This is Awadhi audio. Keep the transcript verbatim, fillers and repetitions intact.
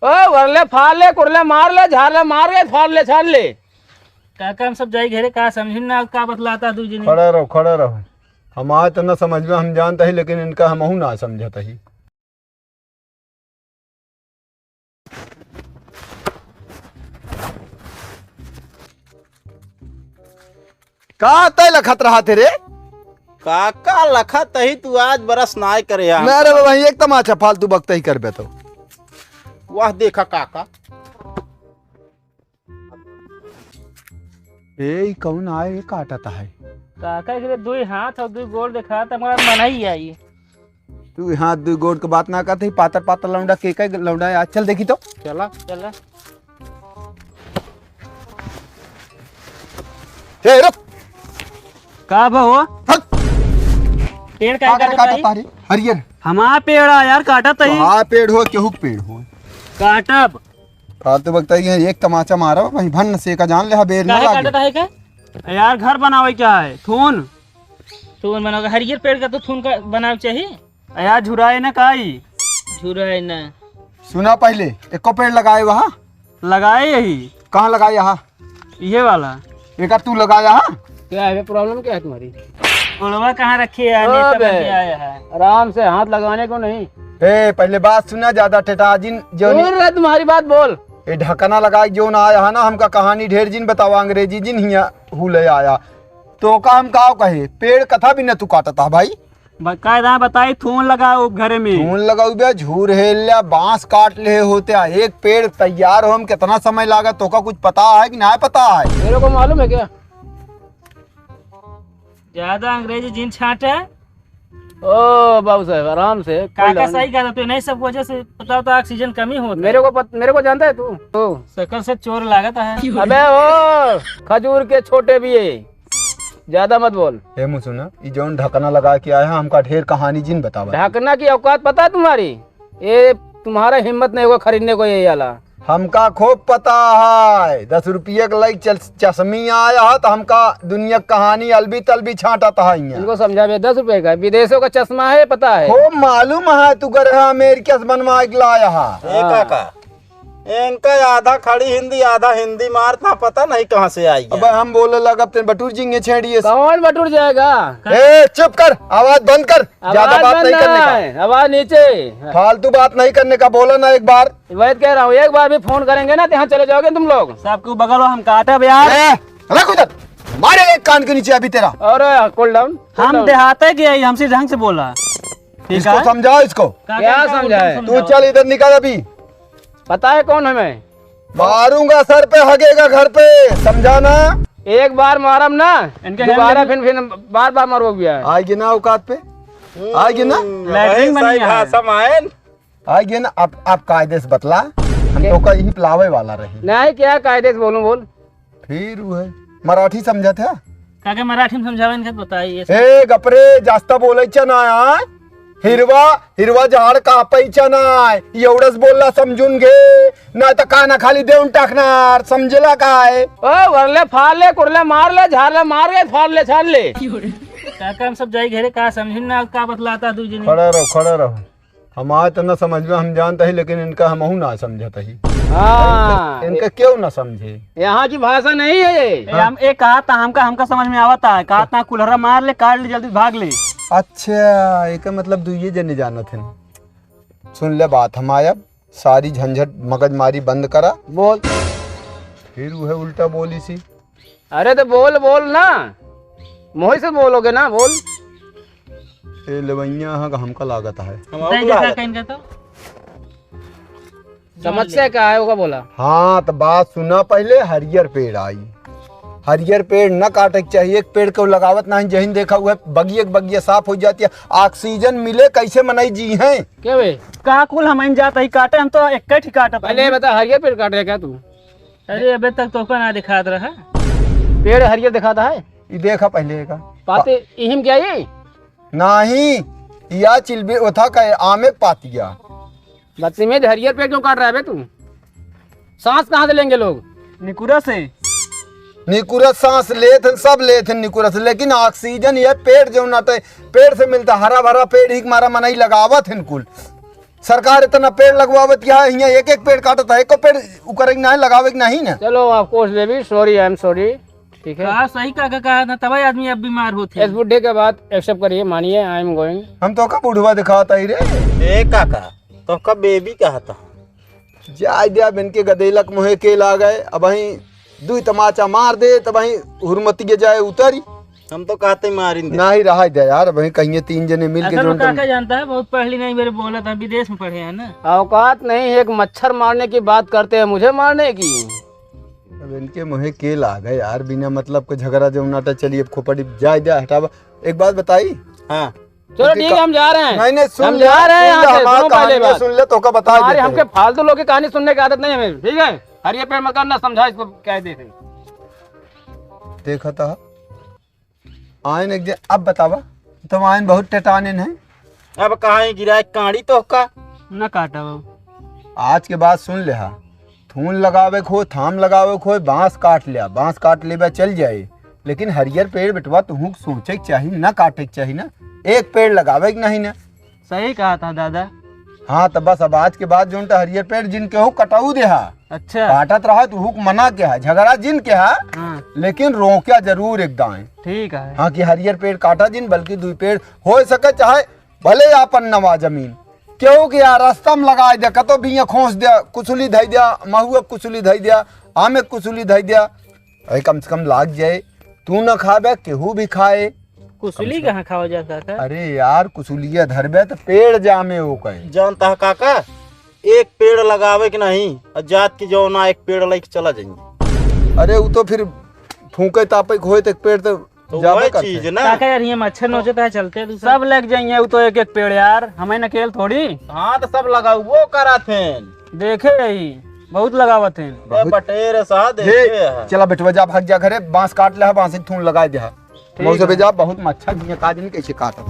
ओ, वरले फाड़ ले, कुरले मार ले, झाड़ ले मार ले, फाड़ ले, छाड़ ले। काका, हम सब जाई घरे, का समझी ना, का बतलाता दू जने। खड़ा रहो, खड़ा रहो। हम आज तो न समझ में हम जानता ही, लेकिन इनका हमहू ना समझता ही। का तय लखत रहा थे रे? काका लखत ही, तू आज बरस नाय करे यार। ना रे बाबा, एक तमाचा फालतू बकता ही करबे तो। वाह देखा काका। ए, ई कौन आए, ये काटत है? काका के दुई हाथ और दुई गोड़ देखा त हमारा मन ही आई। तू हाथ दुई गोड़ के बात ना करते ही, पातर पातर लौंडा के का लौंडा है? आज चल देखी तो। चला। चला। ए, रुक। का बा हो? हट। पेड़ का का करे काटत काटत आई? तारी? हरियर। हमार पेड़ आ यार, काटत आई। तो हाँ, पेड़ हो, केहू के पेड़ हो। काटब। फालतू बकता ही है, एक तमाचा मारा, वहीं भन्न से का जान ले, हा बेर ना काहे लागे। काटत आहे का? यार, घर बनावे क्या है? थून। थून बनावे, हरियर पेड़ का तो थून का बनावे चाहिए। यार, झुराए ना काई? झुराए ना। सुना पहले, एको पेड़ लगाए वहाँ? लगाए यही। कहाँ लगाए यहाँ? इहे वाला। एका तू लगाया हा? क्या है, problem क्या है तुम्हारी? गोड़वा कहाँ रखी है? नीचे अबे, बन के आया है। आराम से, हाथ लगाने को नहीं। ए, पहले बात सुना, ज्यादा टेटाजिन जो सुन रहा, तुम्हारी बात बोल। ए, ढकना लगा के जो ना आया है ना, हमका कहानी ढेर जिन बतावा, अंग्रेजी जिन हिया हुले आया। तो का हम का कहे, पेड़ कथा भी न तू काटता भाई। बकायदा बताई, थून लगाओ घरे में। थून लगाओ बे, झूर हेल लिया, बांस काट ले होते हैं। एक पेड़ तैयार हो हम कितना समय लागत, तोका कुछ पता है कि ना पता है? मेरे को मालूम है क्या? ज्यादा अंग्रेजी जिन छाटे। ओ बाबू साहब, आराम से, काका cool down। सही कहता, तू नहीं सब वजह से बताओ तो oxygen कमी होता है। मेरे को पत-, मेरे को जानता है तू? तू। शकल से चोर लागत है। अबे ओ, खजूर के छोटे भी है। ज्यादा मत बोल। ए मुसुना, ई जौन ढकना लगा के आया है, हमका ढेर कहानी जिन बतावा। ढकना की औकात पता है तुम्हारी? ये तुम्हारा हिम्मत नहीं होगा खरीदने को ये वाला। हमका खूब पता है, दस रुपये के लाइक चल-, चश्मी आया है, तो हमका दुनिया की कहानी अलबी तलबी छांटत है यहाँ। इनको समझा बे, दस रुपये का, विदेशों का चश्मा है, पता है। खूब मालूम है, तू गरहा अमेरिका से बनवा के लाया है। ए हाँ। काका, इनका आधा खड़ी हिंदी, आधा हिंदी मारता, पता नहीं कहाँ से आई है। अबे हम बोले लगब, तेन बटुर जिंगे छेड़िए। कौन बटुर जाएगा? ए, चुप कर, आवाज बंद कर, ज्यादा आवाज बात बंद नहीं करने का। है, आवाज नीचे। फालतू बात नहीं करने का, बोला ना एक बार। वही कह रहा हूँ, एक बार भी फोन करेंगे ना तो यहाँ चले जाओगे तुम लोग। सबको बगल हम काटब यार। ए, रख उधर, मारे एक कान के नीचे अभी तेरा। और cool down, cool हम down। देहाते के आई, हमसे ढंग से बोला। ठीक इसको है? समझाओ इसको। क्या समझाए? तू चल इधर निकल अभी। पता है कौन है मैं? मारूंगा सर पे, हगेगा घर पे, समझा ना? एक बार मारम ना, इनके दोबारा फिर, फिर बार बार मारो भैया। आएगी ना औकात पे? आएगी ना? लैट्रिन बनी है। भाषा मायन। आएगी ना? आप, आप कायदे से बतला, हम तो का यही पिलावे वाला रही। नहीं, क्या कायदे से बोलूं, बोल। फिर वो है, मराठी समझत है? काके मराठी में समझावे इनके बताइए। ए गपरे, जास्ता बोलैचा ना आय। हिरवा, हिरवा झाड़ का पैचा ना आय। एवढंच बोलला समजून घे, नाही तर काना खाली देऊन टाकणार, समजला काय? ओ, वरले फाड़ ले, कुरले मार ले, झाड़ ले मार ले, फाड़ ले, छाड़ ले। काका हम सब जाई घरे, का समझी ना, का बतलाता दू जने। खड़ा रहो, खड़ा रहो। हमारे तो ना समझ में हम जानता ही, लेकिन इनका हमहू ना समझता ही। हाँ। इनका क्यों ना समझे? यहाँ की भाषा नहीं है ये। ए, हम एक कहा था, हमका, हमका समझ में आवता है। कहा था, कुल्हरा मार ले, काट ले, जल्दी भाग ले। अच्छा, एकर मतलब दुइये जने जानत हन। सुन ले बात हमार, सारी झंझट मगजमारी बंद करा। बोल। फिर वह उल्टा बोली सी। अरे तो बोल, बोल ना, मोही से बोलोगे ना, बोल। ए लेवैया, हाँ, हमका लागत है। हम बताइए, आपको दिखा लागत। कहीं का तो। समस्या क्या है, ओका बोला। हाँ, तो बात सुना पहले, हरियर पेड़ आई। हरियर पेड़ न काटे के चाहिए, एक पेड़ को लगावत नहीं, जहिन देखा हुआ बगिया के बगिया साफ हो जाती है, oxygen मिले, कैसे मनई जी हैं? क्या बे? का कुल हम इन जात ही काटे, हम तो एक ही काटत पहले हई। बता, हरियर पेड़ काट रहे क्या तू? अरे, अबे तक तोका ना दिखात रहा। पेड़ हरियर दिखाता है? ई देखा पहले का। पाते इहिम क्या ये? नाही, या चिलबे ओथा का आमे पातिया। बदतमीज, हरियर पेड़ क्यों काट रहा है बे तू? सांस कहाँ से लेंगे लोग? निकुरा से। निकुरा सांस लेत हन, सब लेत हन निकुरा से, लेकिन oxygen ये पेड़ जो नाटे, पेड़ से मिलता, हरा भरा पेड़ ही मारा मनई लगावत हन कुल। सरकार इतना पेड़ लगवावत क्या है, हियाँ एक एक पेड़ काटत है, एको पेड़ उकरे के नहीं, लगावे के नहीं ना। चलो, of course baby, sorry, I am sorry। ठीक है। कहा सही काका कहा था, तबे आदमी अब बीमार होते हैं। इस बुढ़े के बात accept करिए, मानिए, I am going। हम तो का बुढ़वा दिखाता ही रे। ए काका, तो का baby कहा था? जाय दे, अब इनके गदेलक मुहे के लागै, अबहीं दुई तमाचा मार दे, तबहीं हुरमतिये जाए उतरी। हम तो कहते मारिन दे। नाही, रहा दे यार, अबहीं कहिए तीन जने मिल के असल में जोन तम काका जानता है, बहुत पहली नहीं मेरे बोला था, विदेश में पढ़े हैं ना। औकात नहीं, एक मच्छर मारने की बात करते हैं, मुझे मारने की। अब इनके मुहे के लागै यार, बिना मतलब के झगड़ा जौन नाटा चली, अब खोपड़ी जाय दे, हटावा। एक बात बताई? हाँ। चलो ठीक है, हम जा रहे हैं। नहीं, नहीं, सुन हम ले, जा रहे हैं सुन यहाँ ले, से, हमार सुनो पहले कहानी बात। सुन ले, तोका बता देते हैं। हमके फालतू लोग की कहानी सुनने की आदत नहीं है मेरी, ठीक है? हर ये पेड़ मत करना, समझा इसको, कह दे। देखा था, आयन एक जे-, अब बतावा, तुम आयन बहुत टेटानिन है। अब कहाँ है गिराए कांडी तोहका? न काटा बाबू। आज के बाद सुन ले हा, थून लगावे को, थाम लगावे को, बांस काट लिया, बांस काट लेबे चल जाए, लेकिन हरियर पेड़ बेटवा तुहूँ सोचे के चाही, ना काटे के चाही ना, एक पेड़ लगावे के नहीं ना। सही कहा था दादा। हाँ, तो बस अब आज के बाद जोन ता हरियर पेड़ जिन केहू कटाऊ देहा। अच्छा। काटत रहा तुहूँ मना किहा, झगड़ा जिन किहा, हाँ। लेकिन रोक्या जरूर एक दाएं। ठीक है। हाँ, कि हरियर पेड़ काटा जिन, बल्कि दुई पेड़ हो सके, चाहे भले आपन नवा जमीन। केहू के यार रस्ता में लगाए दे, कतो बिया खोस दे, कुसुली धई दे, महुआ कुसुली धई दे, आमे कुसुली धई दे। अरे कम से कम लाग जाए, तू न खाबे, केहू भी खाए। कुसुली कहाँ खावा जाता था? अरे यार, कुसुलिया धरबे तो पेड़ जामे हो कहे। जानता है काका, एक पेड़ लगावे के नहीं, और जात की जो ना एक पेड़ लेके चला जाएंगे। अरे वो तो फिर फूके तापे के होए तो एक पेड़ तो तो जाबे वही करते चीज हैं। ना। काका यार, ये मच्छर नोचता है, चलते हैं दूसरा। सब लेके जाइए, वो तो एक एक पेड़ यार, हमें नकेल थोड़ी। हाँ, तो सब लगाओ, वो करा थे। देखे यही, बहुत लगावत हैं। ए, बहुत। बटेर सा हे, देखे है। चला बेटवा, जा भाग जा घरे, बांस काट ले, बांस एक थून लगाए दे। ठीक मौसे है। बेजा, बहुत मच्छर हियाँ का दिन कैसे काटत।